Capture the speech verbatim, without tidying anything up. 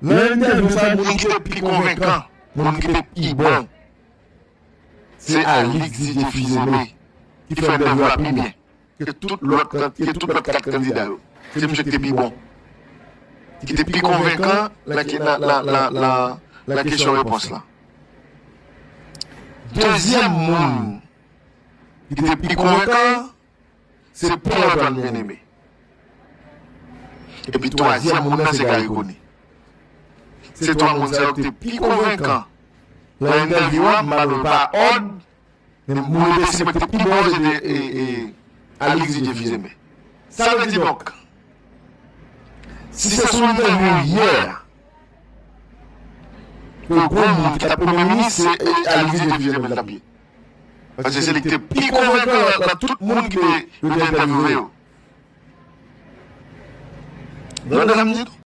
Nan entèvyou sa, moun ki te pi konvenkan, moun ki te pi bon, se Alix Didier Fils-Aimé, ki fè entèvyou a pi byen ke tout lòt, ke tout lòt kat kandida yo. Se misye ki te pi bon, ki te pi konvenkan nan, nan, nan, nan, nan kesyon repons la. Dezyèm moun ki te pi konvenkan, se Paul Antoine Bien-Aimé. Epi twazyèm moun nan se Garry Conille. Se twa moun sa yo ki te pi konvenkan. Nan entèvyou a, m pa nou pa òd, men moun yo te site ki te pi bon se te e, e, Alix Didier Fils-Aimé. Sa vle di donk, si se sou entèvyou yè, pou gwo moun ki t ap premye minis, se e, Alix Didier Fils-Aimé l t ap ye. Paske se li ki te pi konvenkan nan, nan tout moun ki te, yo te entèvyouve yo. Ou konprann sa m di?